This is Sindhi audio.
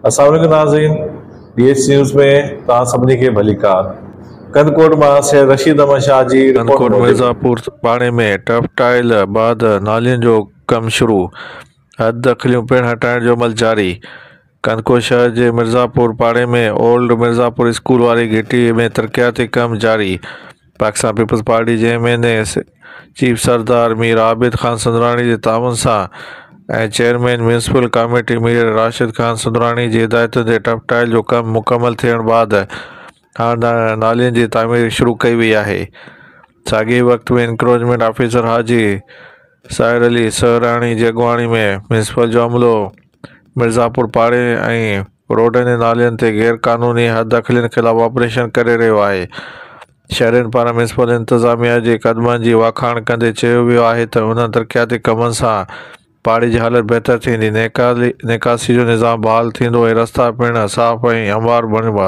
السلام عليڪم ناظرين ڊي ايڇ نيوز ۾ توهان سڀني کي ڀليڪار ڪنڌڪوٽ مان سيد رشيد احمد شاهه جي رپورٽ ڪنڌڪوٽ موجب. مرزاپور پاڙي ۾ ٽف ٽائل بعد نالين جو ڪم شروع، حد دخليون پڻ هٽائڻ جو عمل جاري. ڪنڌڪوٽ شهر جي مرزاپور پاڙي ۾ اولڊ مرزاپور اسڪول واري گهٽي ۾ ترقياتي ڪم جاري. پاڪستان پيپلز پارٽي جي M N A chief Sardar Mir Abid Khan Sundrani جي تعاون سان ۽ chairman municipal committee Mir Rashid Khan Sundrani جي هدايتن تي ٽف ٽائل جو ڪم مڪمل ٿيڻ بعد هاڻ نالين جي تعمير شروع ڪئي وئي آهي. ساڳئي وقت ۾ انڪروچمينٽ آفيسر حاجي ساحر علي سهراڻي جي اڳواڻي ۾ ميونسپل جو عملو مرزاپور پاڙي ۽ روڊن ۽ نالين تي غير قانوني حددخلين خلاف آپريشن ڪري رهيو آهي. شهرين پاران ميونسپل انتظاميا جي قدمن جي واکاڻ ڪندي چيو ويو آهي ته انهن ترقياتي ڪمن سان پاڙي جي حالت بهتر ٿيندي، نيڪاسي جو نظام بحال ٿيندو ۽ رستا پڻ صاف ۽ هموار بڻبا.